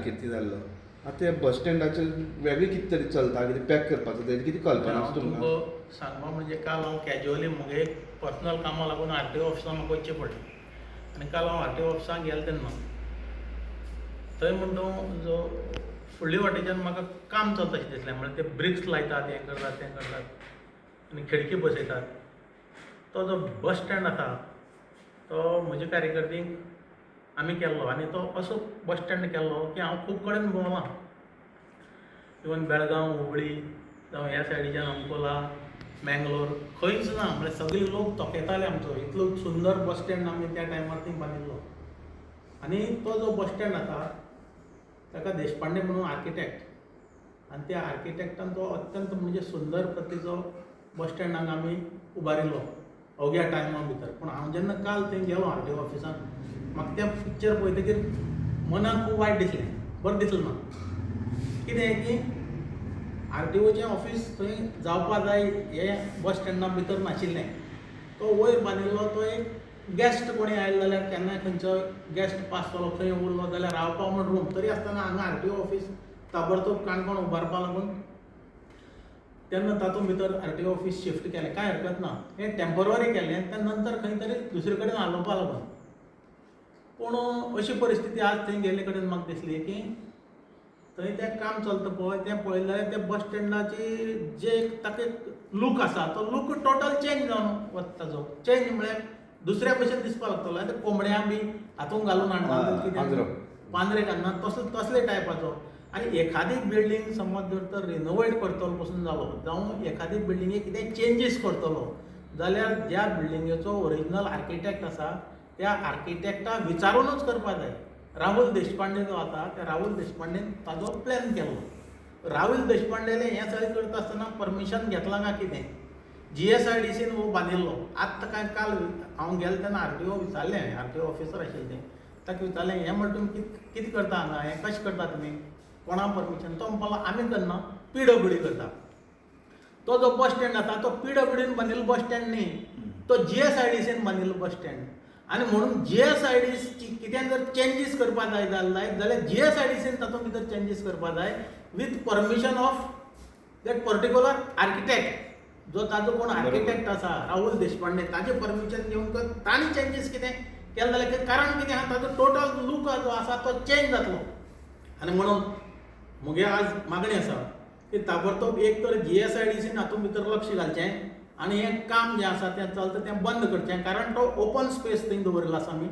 कारकिर्दी जाल्लो. आतां त्या बस स्टँडाचेर वेगळें कितें तरी चलता, कितें पॅक करपाचो तेजें कितें कल्पना आसा तुमकां? तुमकां सांगपा म्हणजे काल हांव कॅज्युअली म्हगे एक पर्सनल कामा लागून आरटीओ ऑफिसान म्हाका वचचें पडलें आनी काल हांव आरटीओ ऑफिसान गेलो तेन्ना थंय म्हण तूं जो फुडले वाटेच्यान म्हाका काम चलता अशें दिसलें. म्हळ्यार ते ब्रिक्स लायतात, हें करतात, तें करतात आनी खिडकी बसयतात. तो जो बस स्टँड आसा तो म्हज्या कार्यकर्तींक आमी केल्लो आनी तो असो बस स्टँड केल्लो की हांव खूब कडेन भोंवलां, इवन बेळगांव, हुबळी जावं ह्या सायडीच्यान अंकोला, मँगलोर, खंयच ना. म्हळ्यार सगळे लोक तोखेताले आमचो इतलो सुंदर बस स्टँड आमी त्या टायमार थंय बांदिल्लो. आनी तो जो बस स्टँड आसा ताका देशपांडे म्हणून आर्किटॅक्ट आनी त्या आर्किटॅक्टान तो अत्यंत म्हणजे सुंदर पद्दतीचो बस स्टँड हांगा आमी उबारिल्लो अवघ्या टायमा भितर. पूण हांव जेन्ना काल थंय गेलो आरटीओ ऑफिसान, म्हाका तें पिक्चर पळयतकीर मनाक खूब वायट दिसलें, बरें दिसलें ना. कितें की आरटीओचें ऑफीस थंय जावपा जाय हें बस स्टँडा भितर नाशिल्लें. तो वयर बांदिल्लो तो एक गॅस्ट कोणी आयलो जाल्यार केन्नाय खंयचो गॅस्ट पास जालो खंय उरलो जाल्यार रावपा म्हूण रूम. तरी आसतना हांगा आरटीओ ऑफीस ताबडतोब काणकोण उबारपा लागून तेन्ना तातूंत भितर आरटीओ ऑफीस शिफ्ट केलें. कांय हरकत ना, हें टेम्पररी केलें, त्या नंतर खंय तरी दुसरे कडेन हालोवपा लागून. पूण अशी परिस्थिती आज थंय गेल्ले कडेन म्हाका दिसली की थंय तें काम चलता पळय, तें पळयलें जाल्यार त्या बस स्टँडाची जे एक ताका एक लूक आसा तो लूक टोटल चेंज जावन वता ताजो. चेंज म्हळ्यार दुसऱ्या भशेन दिसपाक लागतलो. आतां कोंबड्या बी हातूंत घालून हाडना पांजरो. कितें पांजरे घालना तसले तसले टायपाचो. आनी एखादी बिल्डींग समज जर तर रिनोवेट करतलो पसून जालो जावं एखादी बिल्डिंगेक कितें चेंजीस करतलो जाल्यार ज्या बिल्डिंगेचो ओरिजिनल आर्किटेक्ट आसा त्या आर्किटेक्टा विचारूनच करपा जाय. राहुल देशपांडे जो आसा त्या राहुल देशपांडेन ताजो प्लॅन केल्लो. राहुल देशपांडेलें हें सगळें करता आसतना परमिशन घेतलां काय कितें, जीएसआयडीसीन हो बांदिल्लो. आत्तां कांय काल हांव गेलो तेन्ना आरटीओ विचारलें हांवें, आरटीओ ऑफिसर आशिल्ले ते, ताका विचारलें हें म्हणटा तुमी कितें करता हांगा, हें कशें करता तुमी, कोणा परमिशन? तो म्हणपाक लागलो आमी करना, पीडब्ल्यूडी करता. तो जो बस स्टँड आसा तो पीडब्ल्यूडीन बांदिल्लो बस स्टँड न्ही, तो जीएसआयडीसीन बांदिल्लो बस स्टँड. आनी म्हणून जीएसआयडीसी कितें जर चेंजीस करपा जाय जाल्यार जीएसआयडीसीन तातूंत भितर चेंजीस करपा जाय with permission of that particular architect. जो ताजो कोण आर्किटेक्ट आसा राहुल देशपांडे ताजें परमिशन घेवन तांणी चेंजीस कितें केलें जाल्यार, कारण कितें आहा ताजो टोटल लूक जो आसा तो चेंज जातलो. आनी म्हणून म्हगे आज मागणी आसा की ताबडतोब एक तर जीएसआयडीसीन हातूंत भितर लक्ष घालचें आनी हें काम जें आसा तें चलता तें बंद करचें. कारण तो ओपन स्पेस थंय दवरिल्लो आसा आमी,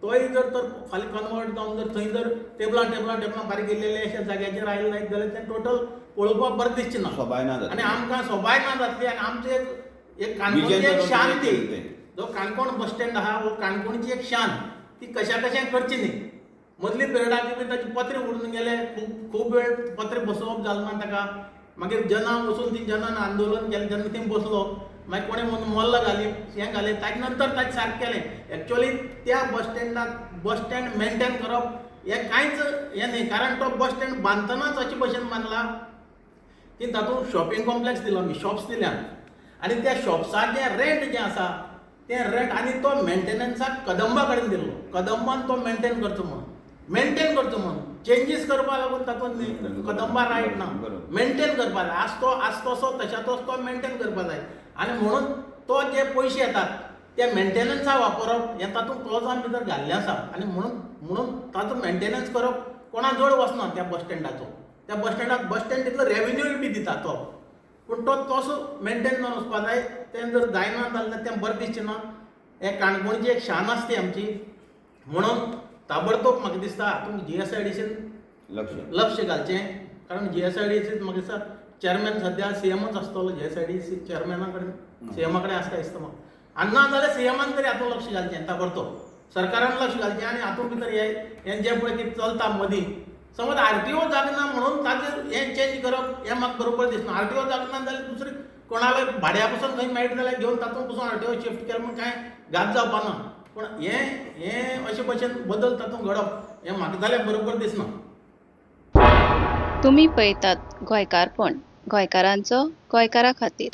तोय जर तर फाल्यां कन्वर्ट जावन जर थंय जर टेबलां टेबलां टेबलां बारीक गेल्लेले अशा जाग्याचेर आयले जायत जाल्यार तें टोटल पळोवपाक बरें दिसचें ना, सोबाय ना जातली आनी आमकां सोबाय ना जातली. आनी आमचें एक एक काणकोणची एक शान ती, जो काणकोण बस स्टँड आहा हो काणकोणची एक शान, ती कशा कशें करची न्ही. मदली पिरियडाक बी ताचे पत्रे उडून गेले, खूब खूब वेळ पत्रे बसोवप जालें ना ताका. मागीर जना वचून ती जनान आंदोलन केलें, जेन्ना थंय बसलो मागीर कोणें म्हणून मल्ल घाली, हें घालें, ताजे नंतर ताजें सारकें केलें. एक्चुअली त्या बस स्टँडाक बस स्टँड मेनटेन करप हें कांयच हें न्ही, कारण तो बस स्टँड बांदतनाच अशे भशेन बांदला की तातूंत शॉपिंग कॉम्प्लेक्स दिलो आमी, शॉप्स दिल्यात आनी त्या शॉप्साचें रेंट जें आसा तें रेंट आनी तो मेनटेनन्साक कदंबा कडेन दिल्लो, कदंबान तो मेनटेन करचो म्हणून, मेनटेन करचो म्हणून चेंजीस करपा लागून तातूंत कदंबा रायट ना, मेनटेन करपा जाय. आज तो आज तसो तशा तसो तो मेनटेन करपा जाय. आनी म्हणून तो जे पयशे येतात ते मेनटेनन्सा वापरप हें तातूंत क्लॉजान भितर घाल्लें आसा. आनी म्हणून म्हणून ताचो मेनटेनन्स करप कोणा जड वचना त्या बस स्टँडाचो. त्या बस स्टँडाक बस स्टँड तितलो रेवेन्यूय बी दिता तो, पूण तो तसो मेनटेन जावन वचपा जाय. तें जर जायना जाल्यार तें बरें दिसचें ना. हें काणकोणची एक शान आसती आमची, म्हणून ताबडतोब म्हाका दिसता हातूंत जीएसआयडीसीन लक्ष घालचें. कारण जीएसआयडीसी म्हाका दिसता चॅरमॅन सद्या सीएमच आसतलो, जीएसआयडीसी चॅरमॅना कडेन सीएमा कडेन आसता दिसता म्हाका. आनी ना जाल्यार सीएमान तरी हातूंत लक्ष घालचें ताबडतोब, सरकारान लक्ष घालचें. आनी हातूंत भितर हें जें पळय कितें चलता मदीं, समज आरटीओ जागना म्हणून ताजेर हें चेंज करप हें म्हाका बरोबर दिसना. आरटीओ जागना जाल्यार दुसरी कोणाले भाड्या पसून खंय मेळटा जाल्यार घेवन तातूंत पसून आरटीओ शिफ्ट केलें म्हूण कांय घात जावपा ना. पूण हें हें अशे भशेन बदल तातूंत घडप हें म्हाका जाल्यार बरोबर दिसना. तुमी पळयतात गोंयकारपण, गोंयकारांचो गोंयकारा खातीर.